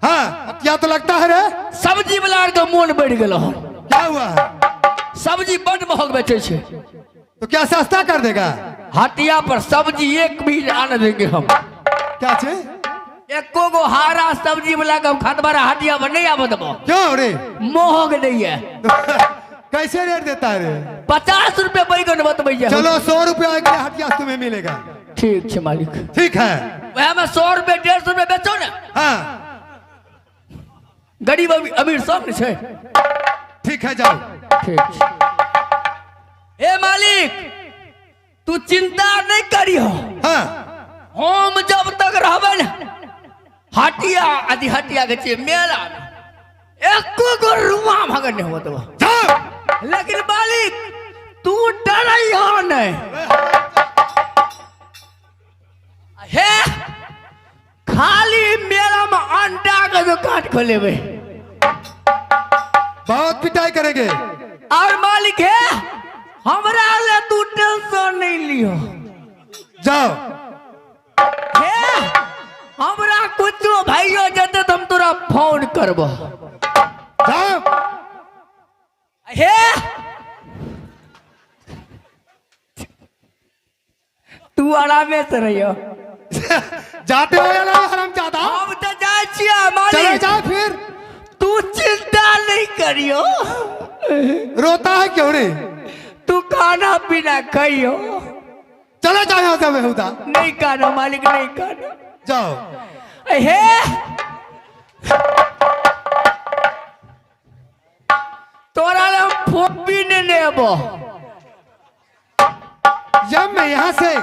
हाँ, हटिया तो लगता है रे। सब्जी वाला आर के मोन बढ़ि गेल हन। क्या हुआ है? सब्जी बड महग बेचै छै। तो क्या सस्ता कर देगा? हटिया पर सब्जी एक भी आने देंगे हम। क्या चीज? एको गो हारा सब्जी वाला के हम खतबारा हटिया पर नहीं आबऽ देबो। क्यों रे? महग नहीं है। कैसे रेट देता है रे? 50 रुपए बैगन बतबै छै। चलो, 100 रुपया एक हटिया से तुम्हें मिलेगा। ठीक छै मालिक। ठीक है। वएह में 100 रुपए, 150 रुपए बेचो ने। गरीब अमीर सब ने छै। ठीक है, जाओ। ठीक छै। हे मालिक, तू चिंता नहीं करियो। हम जब तक रहबै ने हटिया अथी हटिया के छियै मेला मे, एको गो रुआ भगन नहीं होत। जाओ। लेकिन मालिक, तू डरैहो नहीं। हे, खाली मेला में अंडा के दुकान खोलेबै। बहुत पिटाई करेंगे। और मालिक, हे, हमरा ले तू टेंशन नहीं लियो। जाओ। हे, हमरा कुछो भाइयो जेते तऽ हम तोरा फोन करबो। जाओ। हे, तू आरामे से रहियो। जाते हो या नहीं हरामजादा? हम तऽ जाइ छियै। चले मालिक। जाओ फिर। तू चिंता नहीं करियो। रोता है क्यों रे? तू खाना पीना खाइयो। चले जाओ यहाँ से बेहुदा। नहीं खाना मालिक, नहीं खाना। जाओ। हे, तोरा लग हम फोन भी नहीं लेबो। जब मैं यहाँ से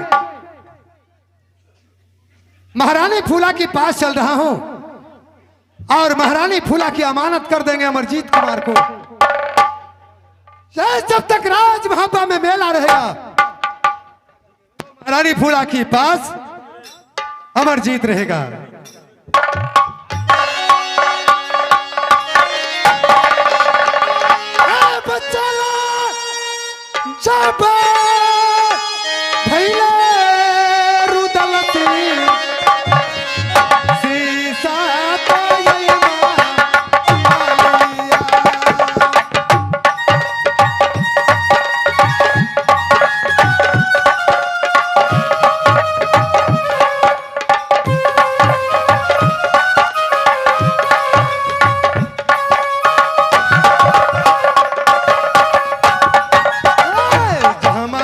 महारानी फूला के पास चल रहा हूं और महारानी फूला की अमानत कर देंगे अमरजीत कुमार को। शायद जब तक राज महापा में मेला रहेगा, महारानी फूला के पास अमरजीत रहेगा। ए बच्चा ला, जब भैले रुदल सीसा तो ये मालिया। जमा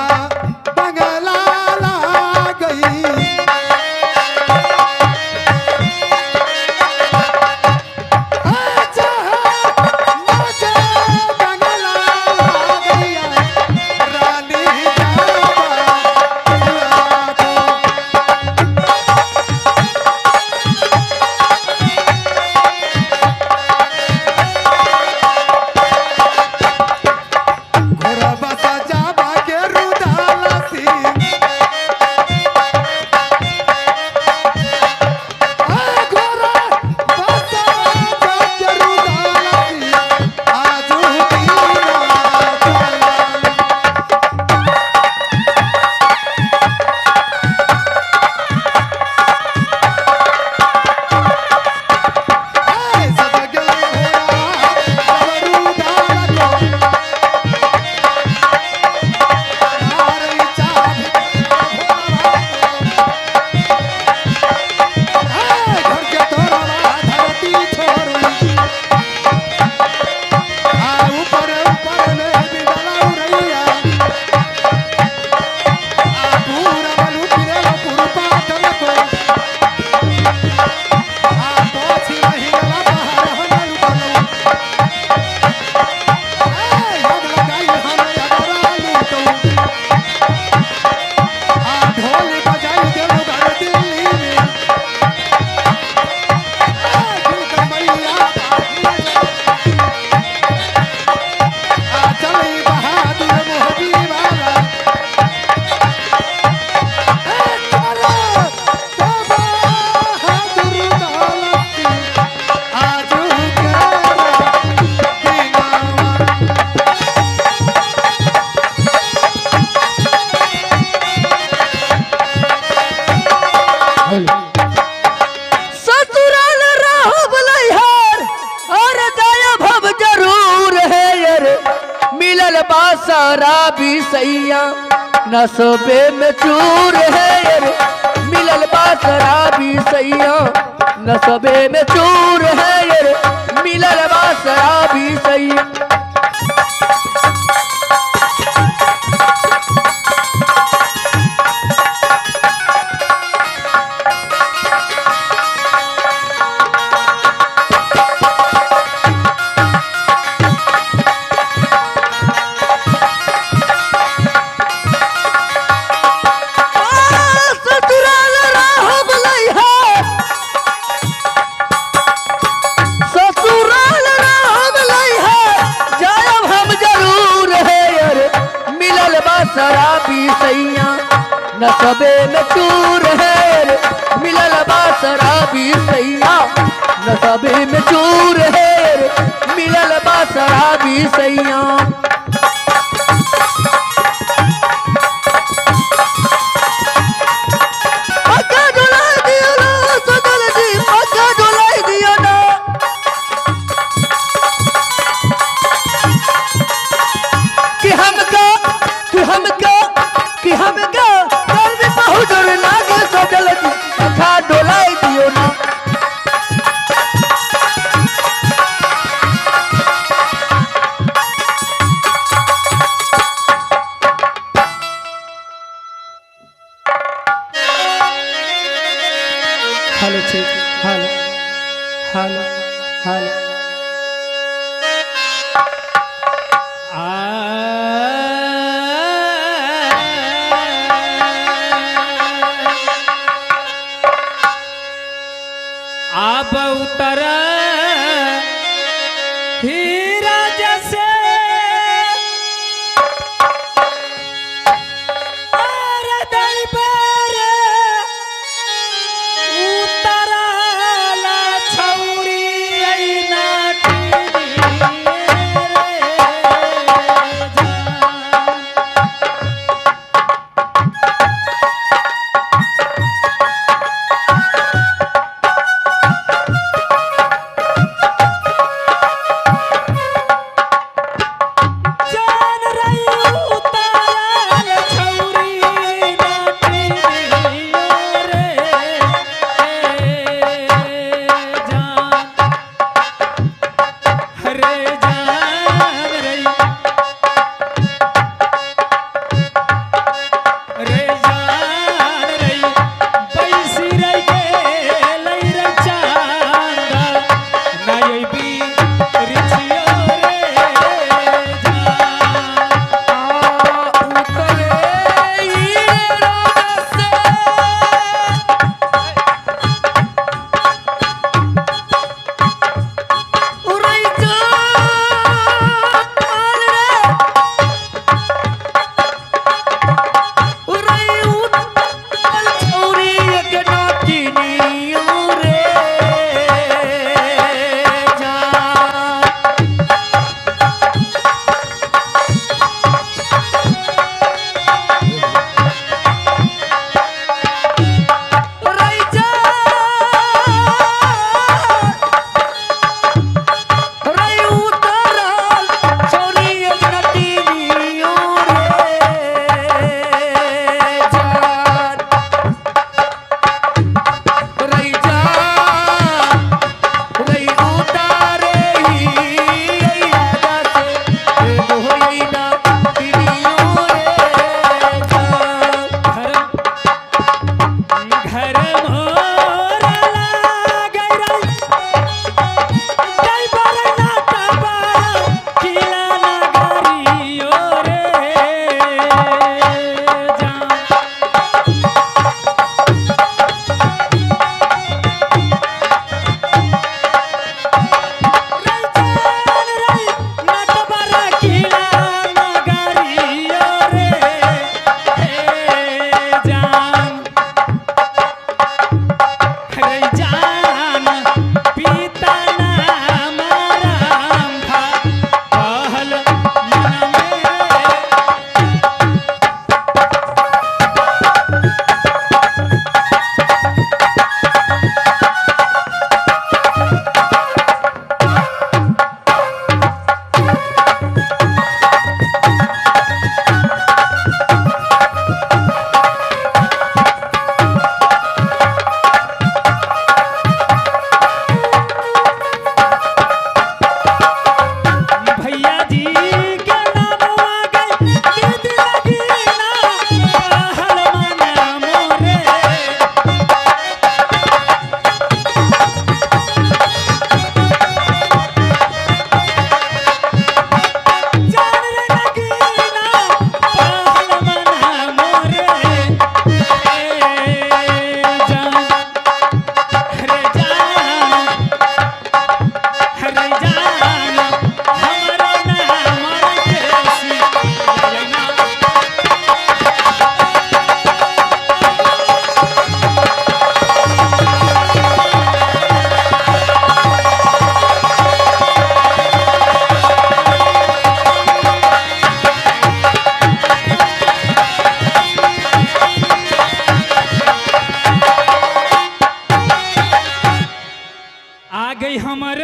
बा शराबी सैया नसबे में चूर है रे, मिलल बा शराबी सैया नसबे में चूर है रे, मिलल बा शराबी सैया। ससुराल राहब लइहा, ससुराल राहब लइहा, जायब हम जरूर है अरे, मिलल बा शराबी सैया नसबे में चूर है रे, मिलल बा शराबी सैया नसबे में चूर है रे, मिलल बा शराबी सैया। पक्का डोलाई दियो ना सदल जी, पक्का डोलाई दियो ना। कि हमका कि हमका कि हमका गर्मी बहुत जोर लागे सदल जी, पक्का डोलाई दियो ना। हेलो ठीक, हेलो हेलो हेलो। आप उतर हीरा जैसे अरे दैबर उतरल छौरी ऐना आ गई हमर।